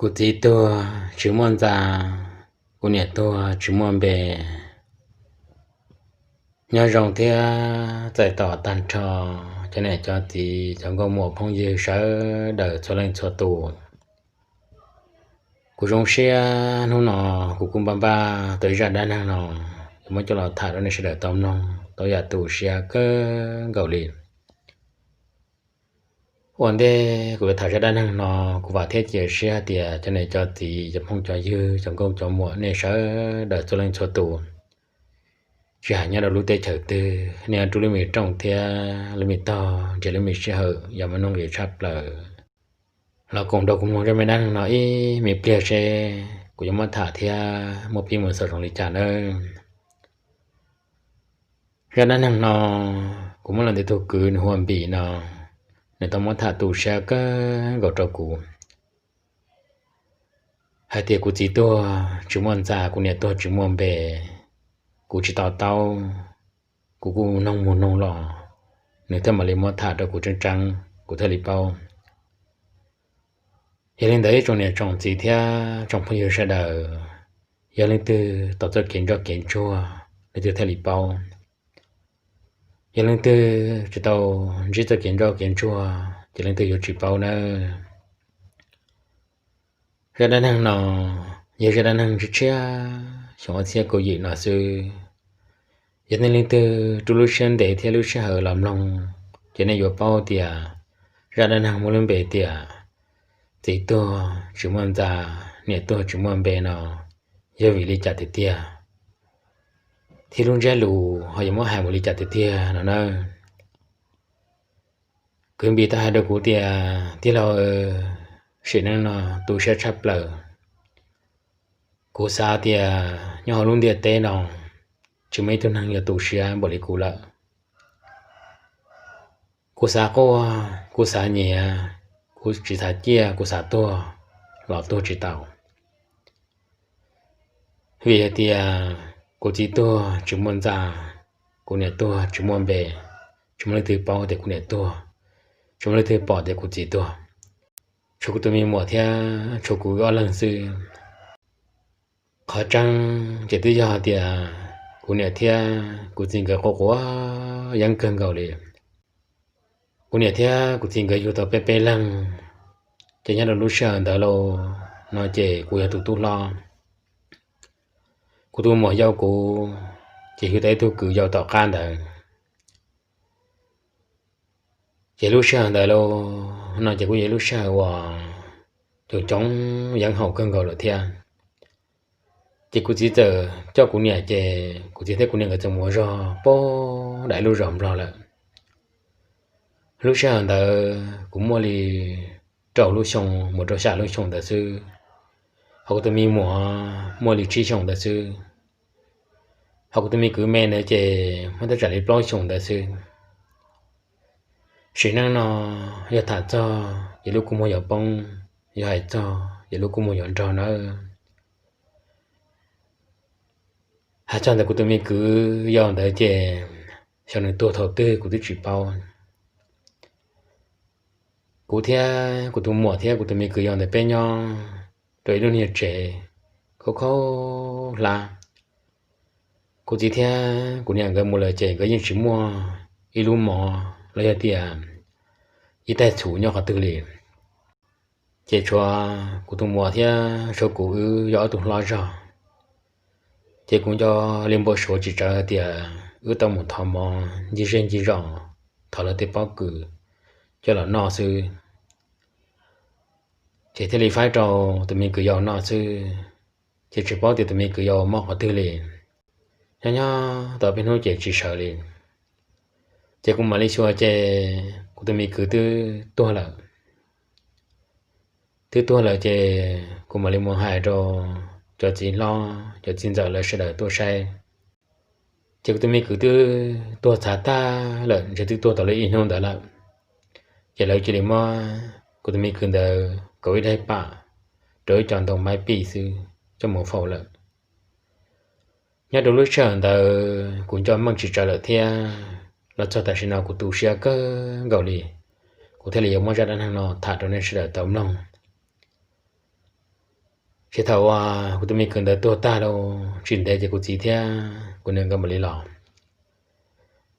Kuv txiv tuag tsis muaj ntxa, kuv niam tuag tsis muaj npe. Nyob zoo thiab txais tos tag nrho cov niam cov txiv cov nkauj muam phooj ywg sawv daws txhua leej txhua tus. Kuv zoo siab hnub no kuv kuj npaj npaj tau ib zaj dab neeg no yuav muab coj los tham rau nej sawv daws tau mloog tau yam tu siab kawg nkaus li. Ua ntej kuv yuav tham zaj dab neeg no, kuv vam thiab cia siab tias cov niam cov txiv cov phooj cov ywg cov nkauj cov muam nej sawv daws txhua leej txhua tus, tsis hais nyob rau lub teb chaws twg, nej rub lub me rooj thiab lub me tog nrhiav lub me sij hawm yog me noog li tshaj plaws los koom nrog kuv mloog zaj me dab neeg no ib me pliag seb kuv yuav muab tham thiab muab pib mus xaus zoo li cas nawb. Zaj dab neeg no kuv muab los ntawm tus kwv nws hu ua Npis no, nws tau muab tham tu siab kawg nkaus rau kuv hais tias kuv txiv tuag tsis muaj ntxa, kuv niam tuag tsis muaj npe, kuv tsis to taub, kuv kuj noog mus noog los, nws thiaj mam li muab tham rau kuv tseeb tseeb kuv thiaj li paub. Yog li ntawd ib tsoom niam tsoom txiv thiab tsoom phooj ywg sawv daws, yog leej twg tau txoj kev nroj kev ntsuag leej twg thiaj li paub. Yog leej twg tsis tau ntsib txoj kev nroj kev ntsuag ces leej twg yuav tsis paub nawb. Zaj dab neeg no yog zaj dab neeg tshiab tshiab xyoo ob txhiab kaum yim no xwb. Yog nej leej twg rub lub siab ntev thiab lub sij hawm los mloog ces nej yuav paub tias zaj dab neeg muaj lub npe tias txiv tuag tsis muaj ntxa, niam tuag tsis muaj npe no yog vim li cas tiag tiag, thiab lub ntsiab lus ho yuav muab hais mus li cas tiag tiag no nawb. Kwv Npis tau hais rau kuv tias, tij laug, sim neej no tu siab tshaj plaws. Kuv xav tias nyob hauv lub ntiaj teb no tsis muaj ib tug neeg yuav tu siab npaum li kuv lawm. Kuv xav quaj, kuv xav nyiav, kuv tsis xav ciaj, kuv xav tuag los tuag tsis tau. Vim hais tias kuv txiv tuag tsis muaj ntxa, kuv niam tuag tsis muaj npe, tsis muaj leej twg paub tias kuv niam tuag, tsis muaj leej twg pom tias kuv txiv tuag, tshuav kuv tus me muam thiab tshuav kuv wb ob leeg xwb. Qhov tseeb ces twb yog tias kuv niam thiab kuv txiv nkawd quaj quaj yeeb kawg nkaus li. Kuv niam thiab kuv txiv nkawd yug tau peb peb leeg, ces nyob rau lub sij hawm ntawd los no ces kuv yog tus tub hlob. Kuv tus muam yau kuv ces yug tau ib tug kwv yau tom qab ntawd. Ces lub sij hawm ntawd los no ces kuj yog lub sij hawm uas coob coob yeeb haum kawg nkaus lawm thiab. Ces kuv txiv txawm coj kuv niam, ces kuv txiv thiab kuv niam nkawd txawm mus ua zog pem daim lub zos Nplog lawm. Lub sij hawm ntawd kuv muaj li rau lub xyoo mus rau xya lub xyoo ntawd xwb, ho kuv tus me muam muaj li tsib xyoo ntawd xwb, ho kuv tus me kwv me ntawd ces muaj tej tsam li plaub xyoo ntawd xwb. Sim neej no yog tham txog ces lub kua muag yuav poob, yog hais txog ces lub kua muag yuav nrog nawb. Hais txog ntawm kuv tus me kwv yau ntawd ces xyov nws tuag thaum twg kuv twb tsis paub. Kuv thiab kuv tus muam thiab kuv tus me kwv yau ntawd peb nyob rau ib lub niag tsev khaub khaub hlab. Kuv txiv thiab kuv niam nkawd mus lawm ces nkawd yeej tsis muaj ib lub mov los yog tias ib tais txhuv nyob qhov twg li. Ces tshuav kuv tus muam thiab tshuav kuv wb yog ob tug hlob zog. Ces kuv nco li npau suav tsis tsawg hais tias wb tau mus thov mov ncig zej ncig zos, thov lawv tej pob kws coj los noj xwb. Ces thiaj li faib rau tus me kwv yau noj xwb, ces tsis paub tias tus me kwv yau mob qhov twg li. Nyob nyob tau peb hnub ces tsis sawv li. Ces kuv mam li xyuas ces kuv tus me kwv twb tuag lawm. Twb tuag lawm ces kuv mam li mus hais rau cov txiv hlob cov txiv ntxawm lawv sawv daws tuaj saib. Ces kuv tus me kwv twb tuag txhav tag lawm, ntshe twb tuag tau li ib hnub ntawd lawm. Ces lawv cia li muab kuv tus me kwv ntawd kauv ib daim pam rau ib co ntoo maib pij xwb coj mus faus lawm. Nyob rau lub sij hawm ntawd kuv nco meej tsis tsawg lawm thiab, los txog tam sim no kuv tu siab kawg nkaus li. Kuv thiaj li yuav muab zaj dab neeg no tham rau nej sawv daws tau mloog. Ces thaum uas kuv tus me kwv ntawd tuag tag lawm, tsis ntev ces kuv txiv thiab kuv niam nkawd mam li los.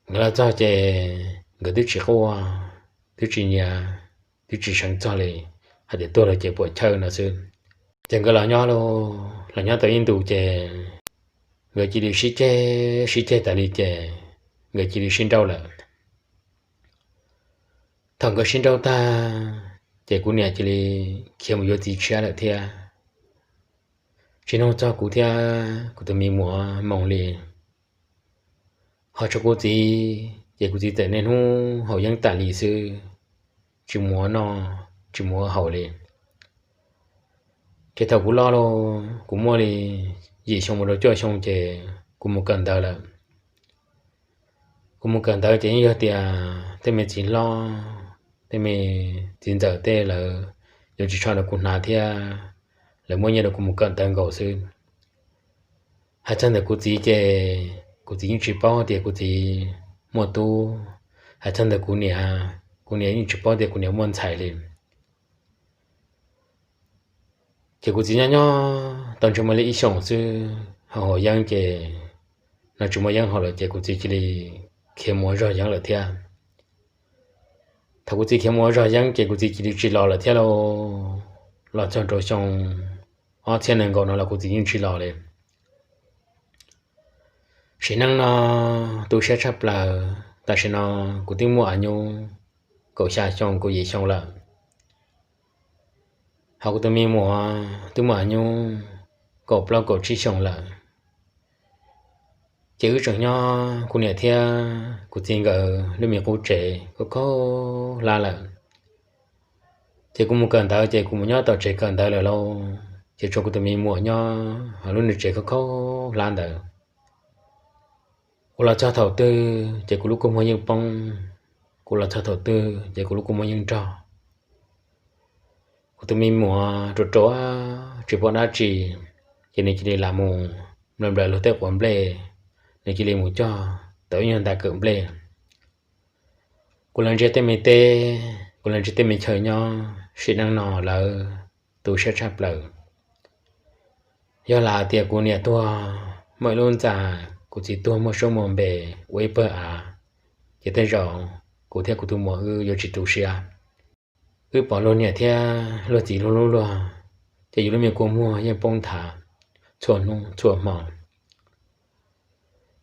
Nkawd los txog ces nkawd twb tsis quaj, twb tsis nyiav, twb tsis seev txog li hais tias tuag lawm ces puam chawj no xwb. Ces nkawd los nyob, los nyob tau ib ntus ces nkawd cia li sib ceg sib ceg tas li ces nkawd cia li sib nrauj lawm. Thaum nkawd sib nrauj tag ces kuv niam cia li khiav mus yuav txiv tshiab lawm thiab. Tsis nug txog kuv thiab kuv tus me muam moo li. Ho tso kuv txiv ces kuv txiv txawm niaj hnub haus yeeb tas li xwb, tsis mus ua noj tsis mus ua haus li. Ces thaum kuv loj lawm, kuv muaj li yim xyoo mus rau cuaj xyoo ces kuv mus kawm ntawv lawm. Kuv mus kawm ntawv ces yeej yog tias tej me txiv hlob, tej me txiv ntxawm tej lawv yuav tsis tso rau kuv hnav thiab, lawv muab nyiaj rau kuv mus kawm ntawv nkaus xwb. Hais txog ntawm kuv txiv ces kuv txiv yeej tsis paub tias kuv txiv muaj tub. Hais txog ntawm kuv niam, kuv niam yeej tsis paub tias kuv niam muaj ntxhais li. Ces kuv txiv nyob nyob tau ntshe muaj li ib xyoos xwb, haus haus yeeb ces no tsis muaj yeeb haus lawm ces kuv txiv cia li khiav mus ua zog yeeb lawm thiab. Thaum kuv txiv khiav mus ua zog yeeb ces kuv txiv cia li tsis los lawm thiab lauj. Los txog rau xyoo ob txhiab nees nkaum no los kuv txiv yeej tsis los li. Sim neej no tu siab tshaj plaws, tam sim no kuv twb muaj a nyub kaum xya xyoo kaum yim xyoo lawm. Ho kuv tus me muam twb muaj a nyub kaum plaub kaum tsib xyoo lawm. Ces wb tseem nyob kuv niam thiab kuv txiv nkawd lub me qub tsev khaub khaub hlab lawm. Ces kuv mus kawm ntawv ces kuv mus nyob tom tsev kawm ntawv lawm lauj, ces tshuav kuv tus me muam nyob hauv lub niag tsev khaub khaub hlab ntawd. Kuv los txog thaum twg ces kuv lub kua muag yeej poob, kuv los txog thaum twg ces kuv lub kua muag yeej nrog. Kuv tus me muam ruam ruam tsis paub dab tsi, ces nws cia li lam mus nplawm nplawm luag tej quav nplej, nws cia li mus cog tau ib nyuag nta kawm nplej. Kuv los ntsia tej me teb, kuv los ntsia tej me chaw nyob, sim neej no lawv tu siab tshaj plaws. Yog lam tias kuv niam tuag muaj ib lub ntxa, kuv txiv tuag muaj suab muaj npe ua ib pawg av, ces tej zaum kuv thiab kuv tus muam wb yuav tsis tu siab. Wb pom luag niam thiab luag txiv hlub hlub luag, ces yus lub me kua muag yeej poob nthav txhua hnub txhua hmo.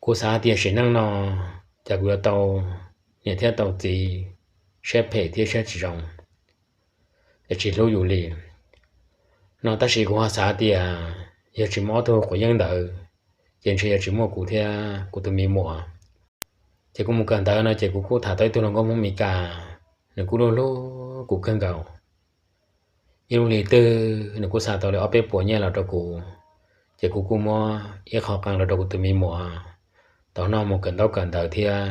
Kuv xav tias sim neej no cas kuv yuav tau niam thiab tau txiv siab phem thiab siab tsis zoo, es tsis hlub yus li no. Tab sis kuv ho xav tias yog tsis muaj ob tug quav yeeb ntawd, ces ntshe yuav tsis muaj kuv thiab kuv tus me muam. Ces kuv mus kawm ntawv no ces kuv kuj tham tau ib tug hluas nkauj Hmoob Mes Kas, nws kuj hlub hlub kuv kawg nkaus. Ib lub hlis twg nws kuj xa tau li ob peb puas nyiaj los rau kuv, ces kuv kuj muab ib qho qee los rau kuv tus me muam tau noj mus kawm ntaub kawm ntawv thiab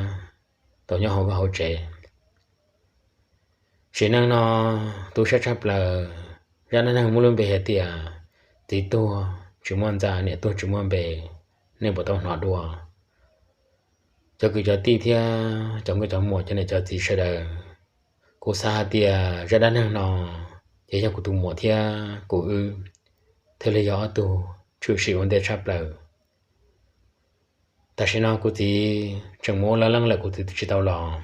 tau nyob hauv vaj hauv tsev. Sim neej no tu siab tshaj plaws, zaj dab neeg muaj lub npe hais tias txiv tuag tsis muaj ntxa, niam tuag tsis muaj npe, nej puas tau hnov dua? Cov kwv cov tij thiab cov nkauj cov muam, cov niam cov txiv sawv daws, kuv xav hais tias zaj dab neeg no ces yog kuv tus muam thiab kuv wb thiaj li yog ob tug tshwm sim ua ntej tshaj plaws. Tam sim no kuv txiv tseem mus ua laj leej lawm, kuv txiv twb tsis tau los.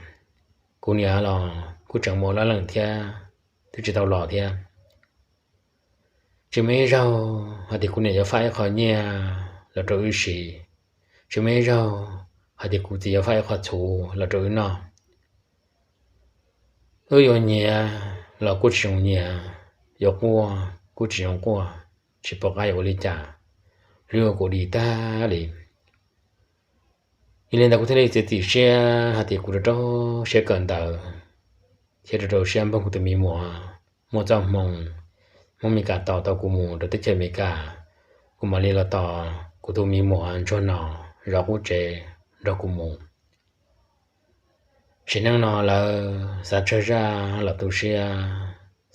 Kuv niam los kuj tseem mus ua laj leej thiab, twb tsis tau los thiab. Tsis muaj ib zaug hais tias kuv niam yuav faj ib qho nyiaj los rau wb siv, tsis muaj ib zaug hais tias kuv txiv yuav faj ib qho txhuv los rau wb noj. Wb yuav nyiav los kuj tsis zoo nyiav, yuav quaj kuj tsis zoo quaj, tsis pom qab yuav ua li cas, hlub ua kuv dim tag li. Yog li ntawd kuv thiaj li txiav txim siab hais tias kuv rau rau siab kawm ntawv thiab rau rau siab npog kuv tus me muam. Muaj txoj hmoo Hmoob Mes Kas tos tau kuv mus rau teb chaws Amelikas, kuv mam li los tos kuv tus me muam ntsuag no zov qub tsev nrog kuv mus. Sim neej no lawv xav tsawg zaj los tu siab,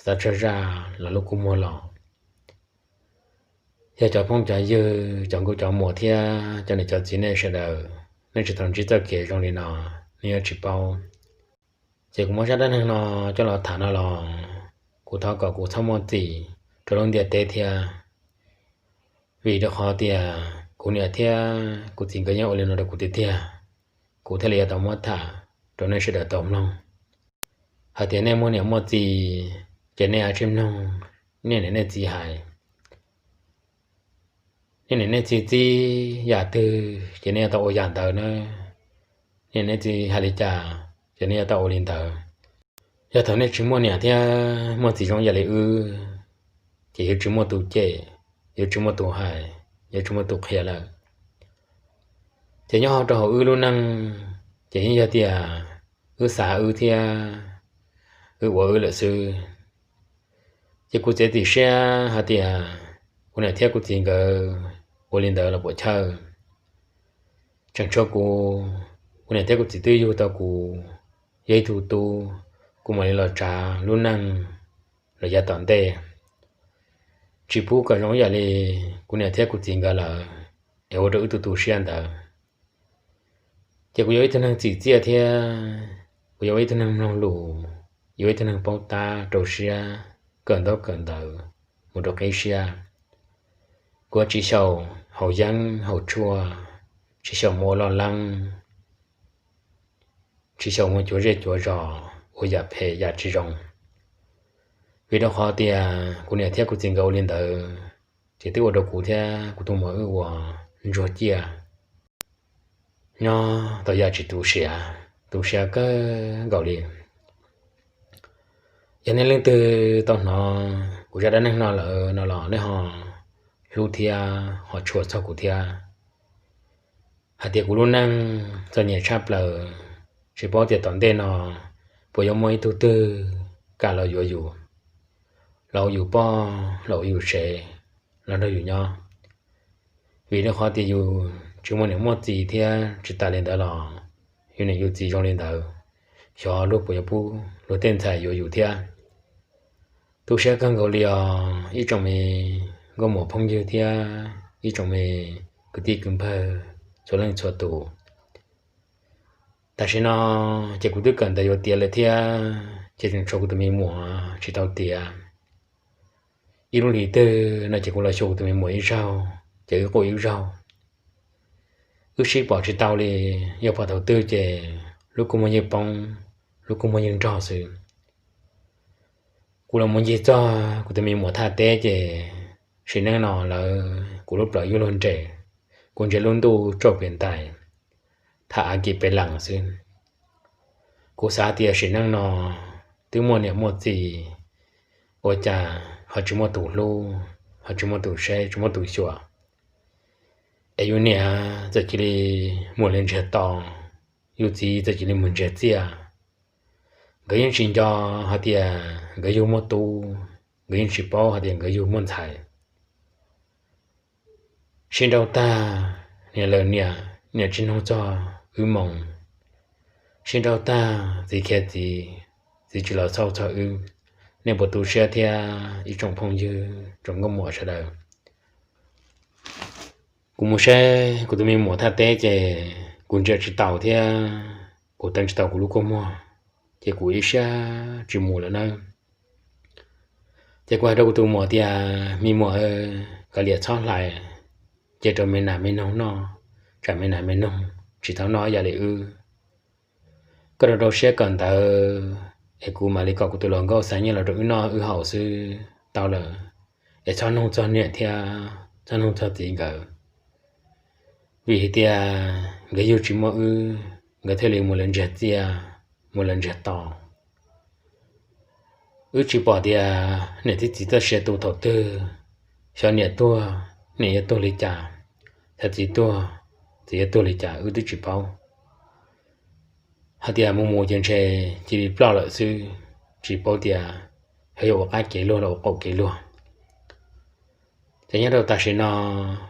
xav tsawg zaj los lub kua muag los. Yog cov phooj cov ywg, cov nkauj cov muam thiab cov niam cov txiv nej sawv daws, nej tsis tau ntsib txoj kev zoo li no, nej yuav tsis paub. Ces kuv muab zaj dab neeg no coj los tham no los kuv thov kom kuv txhob muaj txim rau lub ntiaj teb thiab. Vim rau qhov tias kuv niam thiab kuv txiv nkawd yeej ua li no rau kuv tiag tiag, kuv thiaj li yuav tau muab tham rau nej sawv daws tau mloog. Hais tias nej muaj niam muaj txiv, ces nej yuav tsum mloog nej niam nej txiv hais. Nej niam nej txiv txib yam twg ces nej yuav tau ua yam ntawd na. Nej niam nej txiv hais li cas ces nej yuav tau ua li ntawd. Yog thaum nej tsis muaj niam thiab muaj txiv zoo yam li wb, ces yuav tsis muaj tus cem, yuav tsis muaj tus hais, yuav tsis muaj tus qhia lawm. Ces nyob rau hauv wb lub neej, ces yeej yog tias wb xav wb thiab wb ua wb lawm xwb. Ces kuv txiav txim siab hais tias kuv niam thiab kuv txiv nkawd ua li ntawd los puam chawj. Tseem tshuav kuv, kuv niam thiab kuv txiv twb yug tau kuv yog ib tug tub, kuv mam li los tsav lub neej los yav tom ntej, tsis pub kom zoo ib yam li kuv niam thiab kuv txiv nkawd lawm, es ua rau wb tu tu siab ntawd. Ces kuv yuav ib tug neeg txim txiaj thiab kuv yuav ib tug neeg mloog lus, yuav ib tug neeg paub tab rau siab, kawm ntaub kawm ntawv mus rau qib siab. Kuv tsis xyaum haus yeeb haus tshuaj, tsis xyaum mus ua loj leeb, tsis xyaum mus cuav zej cuav zos ua yam phem yam tsis zoo. Vim rau qhov tias kuv niam thiab kuv txiv nkawd ua li ntawd, ces twb ua rau kuv thiab kuv tus muam wb ua ntsuag ciaj nyob tau yam tsis tu siav, tu siab kawg nkaus li. Yog nej leej twg tau hnov kuv zaj dab neeg no lawm no los nej ho hlub thiab ho tshua txog kuv thiab, hais tias kuv lub neej txom nyem tshaj plaws, tsis paub tias tom ntej no puas yuav muaj ib tug twg kam los yuav yus, los ua yus poj, los ua yus sev, los nrog yus nyob. Vim rau qhov tias yus tsis muaj niam muaj txiv thiab tsis tas li ntawd los yus niam yus txiv zoo li ntawd, xyov luag puas yuav pub luag tej ntxhais yuav yus thiab. Tu siab kawg nkaus li os ib tsoom me nkauj muam phooj ywg thiab ib tsoom me kwv tij kwv npawg txhua leej txhua tus. Tam sim no ces kuv twb kawm ntawv yuav tiav lawm thiab, ces tseem tshuav kuv tus me muam tsis tau tiav. Ib lub hlis twg no ces kuv los xyuas kuv tus me muam ib zaug, ces wb quaj ib zaug. Wb sib pom tsis tau li, yog pom thaum twg ces lub kua muag yeej poob, lub kua muag yeej nrog xwb. Kuv los mus ncig txog kuv tus me muam thaj teb ces sim neej no lawv kuv lub plawv yuav luag nres, kuv ntsia lub ntuj tsaus pem ntais, thaj av kis pem lees xwb. Kuv xav tias sim neej no twb muaj niam muaj txiv, ua cas ho tsis muaj tus hlub, ho tsis muaj tus saib, tsis muaj tus xyuas. Es yus niam txawm cia li mus li ntsiag to, yus txiv txawm cia li mus ntsiag txiaj. Nkawd yeej tsis nco hais tias nkawd yug muaj tub, nkawd yeej tsis paub hais tias nkawd yug muaj ntxhais. Sib nrauj tag, niam lawm niam, niam tsis nug txog wb moo. Sib nrauj tag, txiv khiav txiv, txiv tsis los xauj txog wb. Nej puas tu siab thiab ib tsoom phooj ywg tsoom nkauj muam sawv daws? Kuv mus saib kuv tus me muam thaj teb ces kuv ntsia tsis taus thiab kuv teev tsis tau kuv lub kua muag, ces kuv ib siab tsis mus lawm nawb. Ces kuv hais rau kuv tus muam tias, me muam, kav liam txhob hlais, cia rau me nas me noog noj, tsam me nas me noog tsis tau noj ib yam li wb. Koj rau rau siab kawm ntawv, es kuv mam li kom kuv tus hluas nkauj xa nyiaj los rau wb noj wb haus xwb tau lawm. Es txhob nug txog niam thiab txhob nug txog txiv nkawd, vim hais tias nkawd yug tsis muaj wb, nkawd thiaj li mus lawv ntsiag txiaj, mus lawv ntsiag to. Wb tsis pom tias niam thiab txiv txoj sia tu thaum twg, xyov niam tuag, niam yuav tuag li cas, xyov txiv tuag, txiv yuav tuag li cas wb twb tsis paub. Hais tias mus mus ces ntshe cia li ploj lawm xwb, tsis paub tias xyov yuav ua qab kev luag los ua qaum kev luag. Ces nyob rau tam sim no,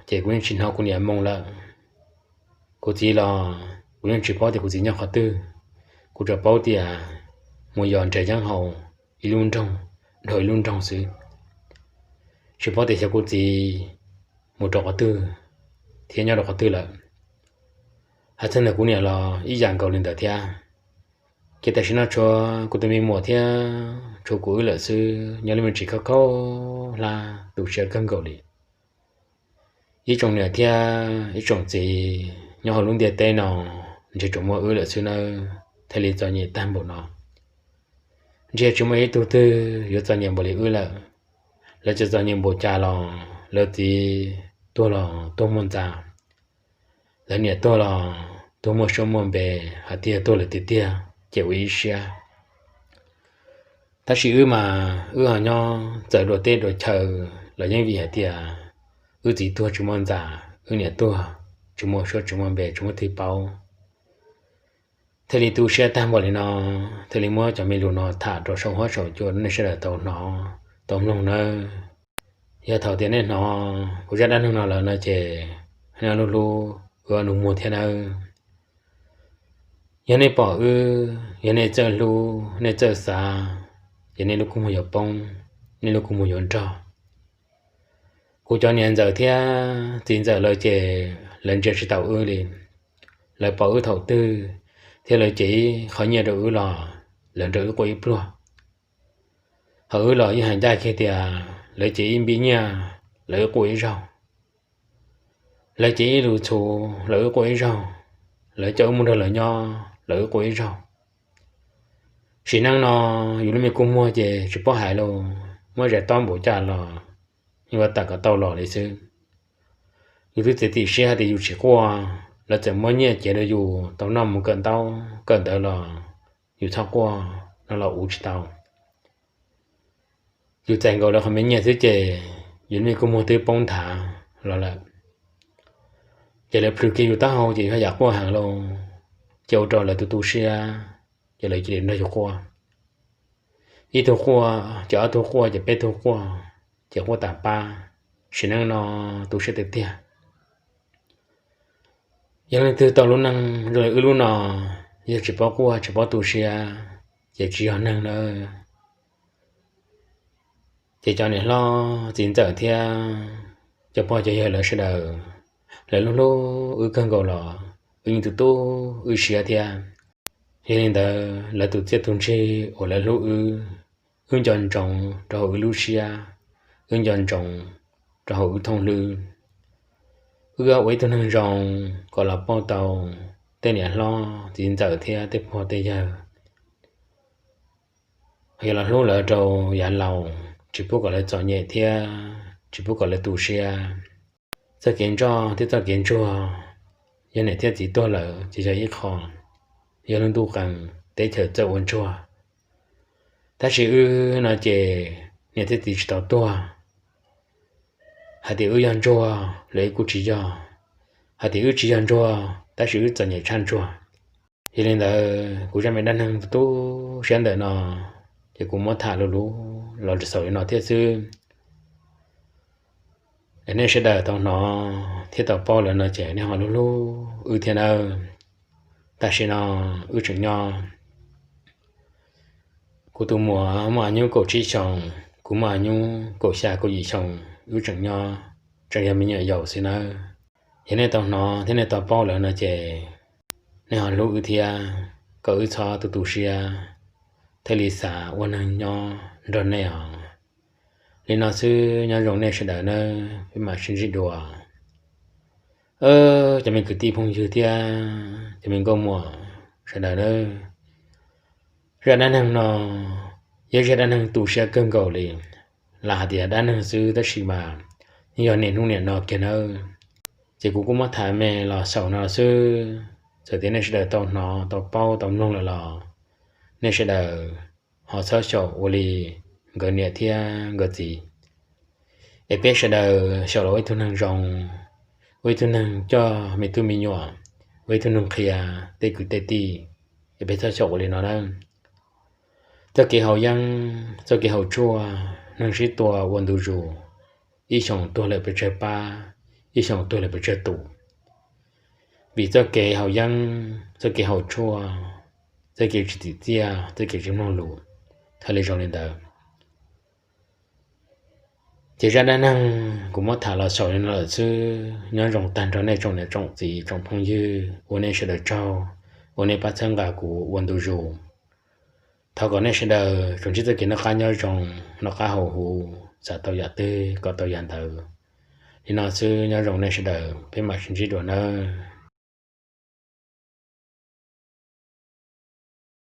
ces kuv yeej tsis hnov kuv niam moo lawm. Kuv txiv los kuv yeej tsis paub tias kuv txiv nyob qhov twg. Kuv tsuas paub tias mus yos nrhiav yeeb haus ib lub nroog dhau ib lub nroog xwb, tsis paub tias xyov kuv txiv mus rau qhov twg thiab nyob rau qhov twg lawm. Hais txog ntawm kuv niam los ib yam nkaus li ntawd thiab. Ces tam sim no tshuav kuv tus me muam thiab tshuav kuv wb lawm xwb, nyob lub me tsis khaub khaub hlab tu siab kawg nkaus li. Ib tsoom niam thiab ib tsoom txiv nyob hauv lub ntiaj teb no, ntshe tsuas muaj wb lawm xwb nawb thiaj li txom nyem tag npaum no. Ntshe tsis muaj ib tug twg yuav txom nyem npaum li wb lawm. Lawv txom nyem npaum cas los lawv txiv tuag los tuag muaj ntxa, lawv niam tuag los tuag muaj suab muaj npe, hais tias tuag lawm tiag tiag ces ua ib siab. Tab sis wb mas wb ho nyob txawm dua teb dua chaw los yeej vim hais tias wb txiv tuag tsis muaj ntxa, wb niam tuag tsis muaj suab tsis muaj npe, tsis muaj twg paub. Thiaj li tu siab tag npaum li no, thiaj li muab cov me lus no tham rau saum huab saum cua nej sawv daws tau hnov tau mloog nawb. Yog thaum tias nej hnov kuv zaj dab neeg no lawm no ces nej hlub hlub ua nus muag thiab nawb. Yog nej pom wb, yog nej txawj hlub nej txawj xav, ces nej lub kua muag yuav poob, nej lub kua muag yuav nrog. Kuv cov niam ntxawm thiab txiv ntxawm lawv ces lawv ntsia tsis taus wb li. Lawv pom wb thaum twg thiab lawv cev ib qho nyiaj rau wb los lawv nrog wb quaj ib pluag. Ho wb los yeej hais ncaj kiag tias lawv cev ib npib nyiaj lawv wb quaj ib zaug, lawv cev ib lus txhuv lawv wb quaj ib zaug, lawv coj wb mus nrog lawv nyob lawv wb quaj ib zaug. Sim neej no yus lub me kua muag ces tsis paub hais los muab zais tob npaum cas los yuav tawm kom tau los li xwb. Yus twb txiav txim siab hais tias yus tsis quaj, lawv txawm muab nyiaj cev rau yus tau noj mus kawm ntaub kawm ntawv los yus txhob quaj no los ua tsis tau. Yus txais nkaus lawv qhov me nyiaj xwb ces yus lub me kua muag twb poob nthav los lawm. Ces lawv plhws kiag yus taub hau ces yus yam quaj heev los, ces ua rau lawv tu tu siab, ces lawv cia li nrog yus quaj. Ib tug quaj ces ob tug quaj ces peb tug quaj, ces quaj tas pab. Sim neej no tu siab tiag tiag. Yog leej twg tau lub neej zoo li wb lub no, yog tsis paub quaj tsis paub tu siab ces tsis yog neeg nawb. Ces cov niam hlob txiv ntxawm thiab cov pog cov yawg lawv sawv daws, lawv hlub hlub wb kawg nkaus los wb yeej tu tu wb siab thiab. Yog li ntawd lawv tus txiaj tus ntsig uas lawv hlub wb, wb nco ntsoov rau hauv wb lub siab, wb nco ntsoov rau hauv wb thooj hlwb. Wb ua ib tug neeg zoo kom los pauj tau tej niam hlob txiv ntxawm thiab tej pog tej yawg. Yog los hlub lawv rau yav laus, tsis pub kom lawv txom nyem thiab tsis pub kom lawv tu siab. Txoj kev ntsoj thiab txoj kev ntsuag, yog niam thiab txiv tuag lawm ces yog ib qho, yog lub ntuj qees teb chaws txawj ua ntsuag. Tab sis wb no ces niam thiab txiv tsis tau tuag, hais tias wb yog ntsuag los wb kuj tsis yog, hais tias wb tsis yog ntsuag tab sis wb txom nyem tshaj ntsuag. Yog li ntawd kuv zaj me dab neeg tu siab ntawm no ces kuv muab tham lus lus los xaus li no thiab xwb. Nej sawv daws tau hnov thiab tau paub lawm no ces nej ho hlub hlub wb thiab nawb. Tam sim no wb tseem nyob, kuv tus muam muaj añub kaum tsib xyoos, kuv muaj añub kaum xya kaum yim xyoos, wb tseem nyob, tseem yog me nyuam yaus xwb nawb. Yog nej tau hnov thiab nej tau paub lawm no ces nej ho hlub wb thiab, kom wb txhob tu tu siab, thiaj li xav ua neeg nyob nrog nej os. Li no xwb, nyob zoo nej sawv daws nawb, peb mam sib ntsib dua. Cov me kwv tij phooj ywg thiab cov me nkauj muam sawv daws nawb, zaj dab neeg no yog zaj dab neeg tu siab kawg nkaus li. Lam hais tias dab neeg xwb tab sis mas yeej yog niaj hnub niam no kiag nawb. Ces kuv kuj muab tham me los xaus no xwb. Txawm tias nej sawv daws tau hnov tau paub tau mloog lawm los nej sawv daws ho txhob xyaum ua li nkawd niam thiab nkawd txiv, es peb sawv daws xyaum los ua ib tug neeg zoo, ua ib tug neeg coj me tub me nyuam, ua ib tug neeg qhia tej kwv tej tij, es peb txhob xyaum ua li no nawb. Txoj kev haus yeeb, txoj kev haus tshuaj, neeg sib tua ua ntu zus, ib xyoos tuag lawm pes tsawg pab, ib xyoos tuag lawm pes tsawg tus, vim txoj kev haus yeeb, txoj kev haus tshuaj, txoj kev tsis txim txiaj, txoj kev tsis mloog lus, thiaj li zoo li ntawd. Ces zaj dab neeg kuv muab tham los xaus li no lawm xwb. Nyob zoo tag nrho nej tsoom niam tsoom txiv tsoom phooj ywg, ua nej sawv daws tsaug uas nej pab txhawb nqa kuv ua ntu zus. Thov kom nej sawv daws tsuas ntsib txoj kev noj qab nyob zoo, noj qab haus huv, xav tau yam twg kom tau yam ntawd. Li no xwb, nyob zoo nej sawv daws, peb mam sib ntsib dua nawb.